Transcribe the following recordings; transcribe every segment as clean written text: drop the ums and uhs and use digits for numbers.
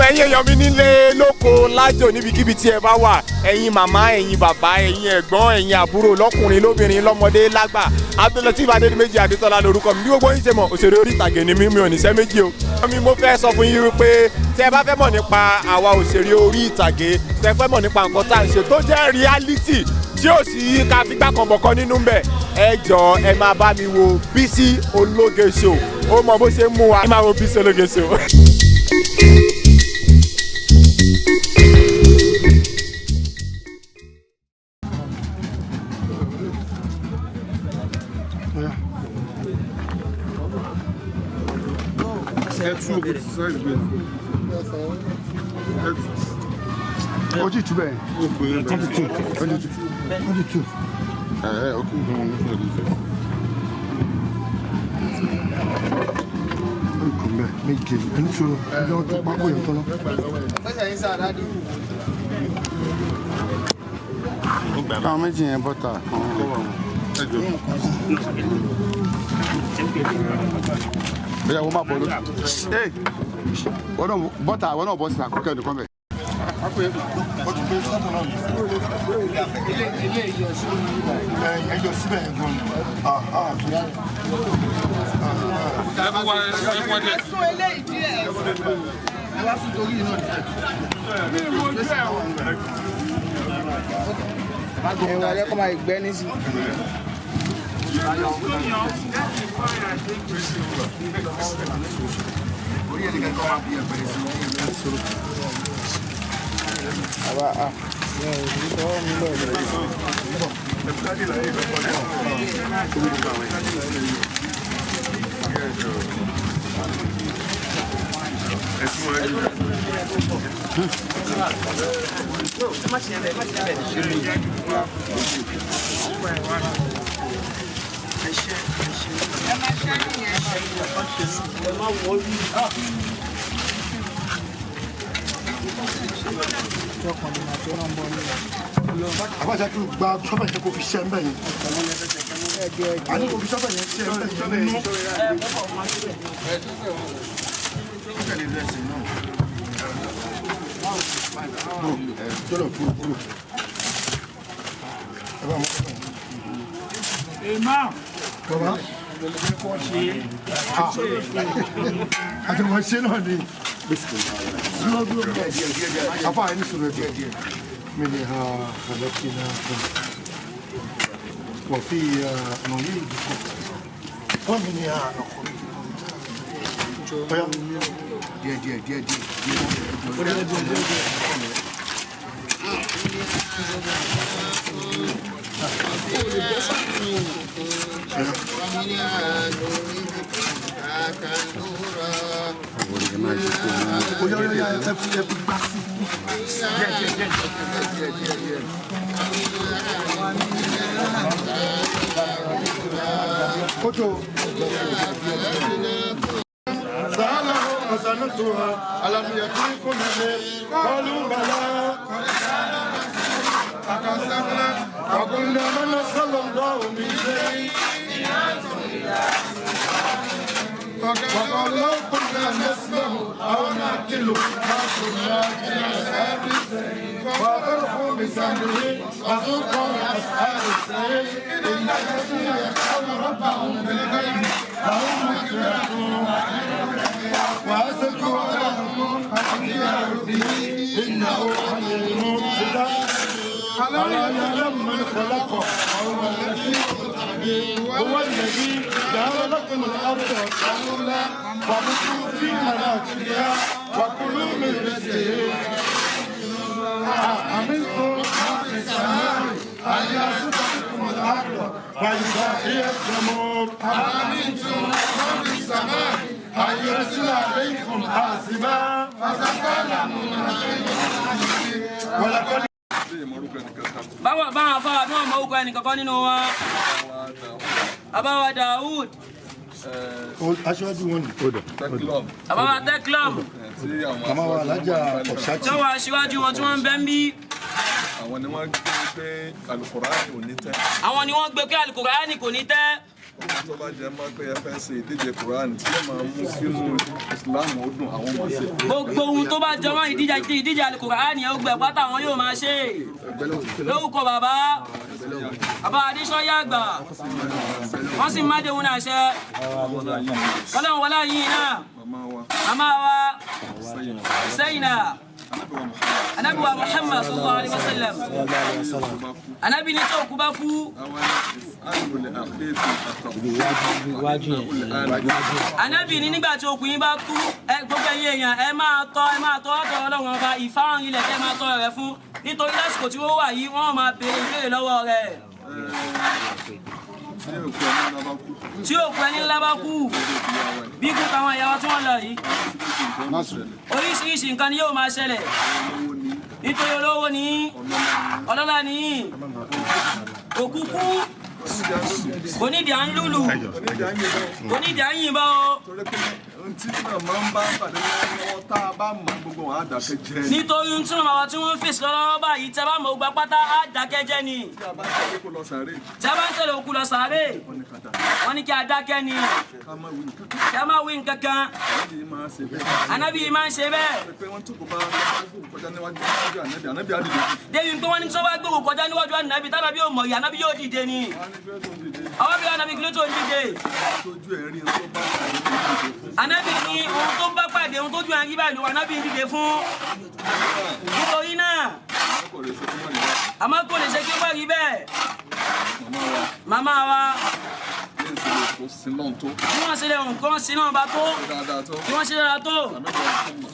Ẹ̀yin èèyàn mi nílé lóko lájò, níbikíbi tí ẹ bá wà, ẹ̀yin màmá, ẹ̀yin bàbá, ẹ̀yin ẹ̀gbọ́n, ẹ̀yin àbúrò, lọ́kùnrin, lóbìnrin, lọ́mọdé, lágbà, Abdulateef Adédìméjì Adétọ́lá lórúkọ mi. Bí gbogbo yín ṣe mọ̀, òṣèré orí ìtàgé ni mí, mi ò níṣẹ́ méjì o. Mi mo fẹ́ sọ fún yín wípé tẹ́ ẹ bá fẹ́ mọ̀ nípa àwa òṣèré orí ìtàgé, tẹ́ ẹ fẹ́ mọ̀ nípa nǹkan tá à ń ṣe tó jẹ́ reality tí ò sí ká fi gbá kan bọ̀kan nínú bẹ̀, ẹ jọ, ẹ máa bá mi wo Bísí Ológe Show. Ó mọ bó ṣe ń mú wa, ẹ máa wo Bísí Ológe Show. Ẹ tú òkú sáìdì bẹ́ẹ̀. Ẹ tú. Ojú ìtú bẹ́ẹ̀. Ó pè é. 22, 22, 22. Ẹ ẹ ok. Kò mbẹ méje ẹni tó ẹni tó pákó yẹn tọ́lọ́. Káwọn méjì yẹn bọ́tà kan. Ẹ jọ. Bóyá wọ́n máa bọ̀ lórí. Ee, wọ́n náà bọ́tà, wọ́n náà bọ́ síta kókẹ́ ẹnìkan bẹ̀. Ẹ yọ síbẹ̀ yẹn gan ni. Sún eléyìí díẹ̀. Ẹ̀wọ̀n alẹ́ kọ́ máa gbẹ́ ní sí. Bàbá a, mi ò ní tọwọ́ mi lọ. Ẹ máa ṣẹ́ nìyẹn. Àbájá kí n gba sọ́bẹ̀ yẹn kó fi ṣẹ́ ń bẹ̀ yẹn. Àní kò fi sọ́bẹ̀ yẹn ṣẹ́ ń bẹ̀ yẹn nú. Jọ́lọ̀ kúrò kúrò. Ẹ bá mú sọ́bẹ̀ yẹn. Bàbá. Àti wọ́n ṣe náà ni. Dúró dúró. Afa ẹni sọ̀rọ̀ díẹ̀. منها خلقناكم وفيها نعيدكم ومنها نخرجكم. Díẹ̀ díẹ̀ díẹ̀ díẹ̀. Oya oya oya, ẹ fi gbá sí. Kótó. سأله حسنتها ألم يأتيكم نذير قالوا بلى أقسمنا وقلنا من نزل الله من شيء وقال لو كنا نسمع أو نعقل ما كنا في أصحاب السعير فاعترفوا بذنبهم فسوقا لأصحاب السعير إن الذين يخشون ربهم بالغيب لهم مغفرة وأسروا علىكم به إنه عليم بذات. ألا يعلم من خلق وهو اللطيف الخبير؟ هو الذي جعل لكم الأرض ذلولا فامشوا في مناكبها وكلوا من رزقه. أأمنتم من في السماء أن يخسف بكم الأرض فإذا هي تمور؟ أأمنتم من في السماء أن يرسل عليكم حاصبا فستعلمون كيف نذير؟ ولقد Báwọn báwọn afáwà tí wọn mọ orúkọ ẹnìkankan nínú wọn, àbáwá Daoud, Aṣáájú wọn ni. àbáwá Teclom, Màmá wa alájà Ọ̀ṣátì. tí wọn aṣíwájú wọn tí wọn ń bẹ ń bí. Àwọn ni wọ́n gbé pé Alukurani ò ní tẹ́. Àwọn ni wọn gbé pé Alukurani kò ní tẹ́. Tó bá jẹ mọ́ pé ẹ fẹ́ ṣe ìdíje Quran tí yóò máa mú sínú Islam ó dùn, àwọn máa ṣe. Gbogbo ohun tó bá jọmọ́ ìdíje ìdíje Al-Qur'ani ó gbẹ pátá wọn yóò máa ṣe. Lórúkọ bàbá bàbá Adéṣọ́yà àgbà, wọ́n sì má déhùn náà ṣe. Kọ́lọ́hún wọlé yìí náà. Màmá wa Màmá wa sẹ́yìn Sẹ́yìnà Ànábì wa Muhammad Anabi wa Muhammad sallallahu alaihi wasallam. tó bá kú. Anabi ní tó kú bá kú. Àwọn ìsàlùlẹ̀ àkéètì àtọ̀. Iwájú yẹn. Anabi ní nígbà tí okùn yín bá kú, ẹ gbogbo ẹ̀yin èèyàn, ẹ máa tọ́ ọ̀dọ̀ Ọlọ́run Ọba ìfáwọn ilẹ̀ kẹ́ máa tọ́ rẹ̀ fún, nítorí lásìkò tí ó wà yìí, wọ́n máa béèrè ìbéèrè lọ́wọ́ rẹ̀. Tí òkú ẹni ńlá bá kú, Tí òkú ẹni ńlá bá kú, bí kú táwọn ìyàwó tí wọ́n lọ yìí, oríṣiríṣi nǹkan ni yóò máa ṣẹlẹ̀, olówó ni, nítorí olówó ní, ọlọ́lá ọlọ́lá ní, òkú kú, onídìí à ń lùlù, ni. Onídìí á yìnbọn. Onídìí à ń yìnbọn o. Torí pé ohun tí màmá ń bá pàdé lọ́wọ́, tá a bá mọ gbogbo wọn á dákẹ́ jẹ́ ni. Nítorí ohun tí màmá wa tí wọ́n ń fèsì lọ́wọ́ báyìí, tẹ́ bá mọ̀, gba pátá á dákẹ́ jẹ́ ni. Tí a bá tẹ̀lé kó lọ sàárè, Tí a bá ń tẹ̀lé òkú lọ sàárè, wọ́n ní ká dà. Wọ́n ní kí a dákẹ́ ni. Ká má wí nǹkan. Kí a má wí nǹkan kan. Ànábì máa ṣe bẹ́ẹ̀. Anábì máa ń ṣe bẹ́ẹ̀. Pé wọ́n tó kó bá kọjá níwájú níwájú Ànábì, Ànábì á dìde. Débi pé wọ́n ní tí wọ́n bá gbòòrò kọjá níwájú ànábì, tánábì yóò mọ̀ yìí, ànábì yóò dìde ni. Wọ́n á ní bẹ́ẹ̀ tó ń dìde. Àwọn bí ànábì kí ló tó ń dìde? Tójú ẹ̀ rí tó bá pàdé tó ń dìde fún. Ànábì ní ohun tó bá pàdé, ohun tó ju àyín báyìí ló wà, ànábì ń dìde fún. Nítorí náà, Kò lè ṣe fún wọn nígbà. Àmọ́ kò lè ṣe kí ó bá rí bẹ́ẹ̀. Màmá wa Màmá wa ní ìṣòro kò sí lọ́n tó. bí wọ́n ṣe lè nǹkan sí náà bá tó, Ṣe dáadáa tó. bí wọ́n ṣe dára tó.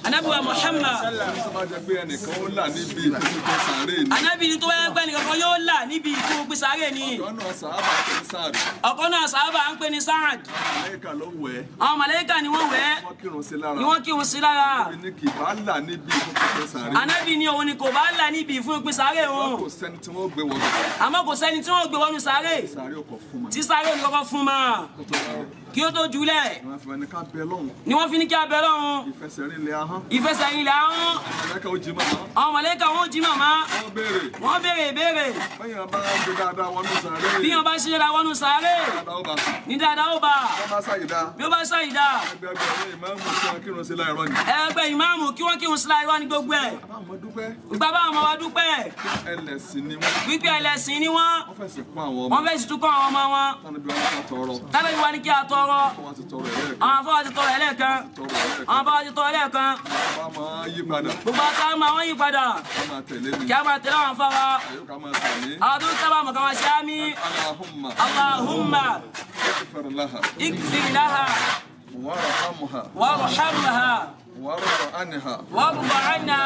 Ànábì wa Muhammad. Ànábì wa Muhammad. Tó bá jẹ́ pé ẹnìkan ó là níbi ìfúnpẹ́ sàárè ni. Ànábì ní tó wáyé pẹ́ nìkan kan yóò là níbi ìfúnpẹ́ sáré ni. Ọ̀dọ́ náà sàábà tó ń sáré. Ọ̀kan náà sábà ń pè ní Sáàd. Màláíkà ló wẹ̀ ẹ́. Àwọn màláíkà ni wọ́n wẹ̀ ẹ́, Wọ́n kírun sí lára. ni wọ́n kírun sí lára. Ànábì ní kì bá là níbi ìfúnpẹ́ sàárè. Ànábì ní òun ni kò bá là níbi ìfúnpẹ́ sáré òun. Kò sẹ́ni tí wọ́n gbé wọn lọ. Àmọ́ kò sẹ́ni tí wọ́n gbé wọnú sáré Sàárè ọkọ̀ fún mi. tí sáré òní kọ́kọ́ fún ma Kó tó rà. kí ó tó jùlẹ̀. Wọ́n fi wọn ní ká bẹ lọ́hùn. Ni wọ́n fi ní kí a bẹ lọ́hùn. Ìfẹsẹ̀rinlẹ̀ ahọ́n. Ìfẹsẹ̀yìn ilẹ̀ ahọ́n. Màláíkà ó jí màmá. Àwọn màláíkà wọn ò jí màmá. Wọ́n béèrè. Wọ́n béèrè ìbéèrè. Bẹ́yìn bá ń gbé dáadáa wọnú sàárè. Bí wọ́n bá ṣe dáadáa wọnú sáré Dáadáa ó bá. ní dáadáa ó bá. Wọ́n bá ṣàyídá. Bí ó bá ṣàyídá. Ẹgbẹgbẹ̀rún ìmáàmù tí wọ́n kírun sí láìrọ́ ni. Ẹgbẹ́ ìmáàmù kí wọ́n kírun sí láìrọ́ ní gbogbo ẹ̀. Bàbá àwọn dúpẹ́. Bàbá àwọn ọmọ wa dúpẹ́. Ẹlẹ́sìn ni wọ́n. Wípé ẹlẹ́sìn ni wọ́n. Wọ́n fẹ̀sìn kún àwọn ọmọ. Wọ́n fẹ́ sì tún kọ́ àwọn ọmọ wọn. Tánú bí wọ́n ká tọrọ. Tábìlì wa ní kí a tọrọ. Wọ́n ti tọrọ ẹlẹ́ẹ̀kan. Àwọn afọwọ́ ti tọrọ ẹlẹ́ẹ̀kan. Tọrọ ẹlẹ́ẹ̀kan. Àwọn afọwọ́ ti tọrọ ẹlẹ́ẹ̀kan. Bàbá máa yí padà. Gbogbo àtàwọn máa wọ́n yí padà. Wọ́n máa tẹ̀lé mi. Kí a máa tẹ̀lé àwọn afọwọ́. Àyọkà máa tẹ̀lé. Àwọn tó ń sábà mọ̀ ká máa ṣe àmì. Allahumma. Allahumma. Ighfir laha. Ighfir laha. Warhamha. Warhamha. Warda anha. Warda anha.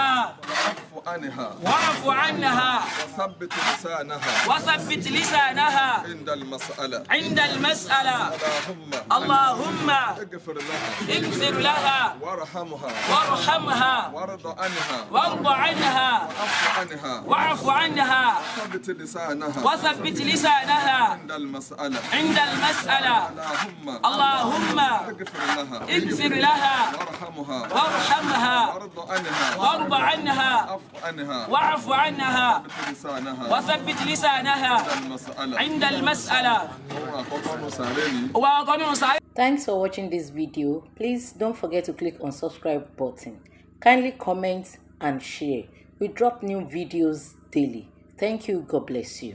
Wa'fu anha. Wa'fu anha. Wathabbit lisanaha. Wathabbit lisanaha. Inda al-mas'ala. Inda al-mas'ala. Allahumma. Allahumma. Ighfir laha. Ighfir laha. Warhamha. Warhamha. Warda anha. Warda anha. Wa'fu anha. Wa'fu anha. Wathabbit lisanaha. Wathabbit lisanaha. Inda al-mas'ala. Inda al-mas'ala. Allahumma. Allahumma. Ighfir laha. Ighfir laha. Warhamha. Warhamha. Warda anha. Warda anha. Wa'fu anha. Wa'fu anha. Wathabbit lisanaha. Wathabbit lisanaha. Inda al-mas'ala. Inda al-mas'ala. Ohun àkọ́kọ́ nù sàárè ni. Wa ọkọ nínú sàárè. Thanks for watching this video. Please don't forget to click on subscribe button. Kindly comment and share. We drop new videos daily. Thank you. God bless you.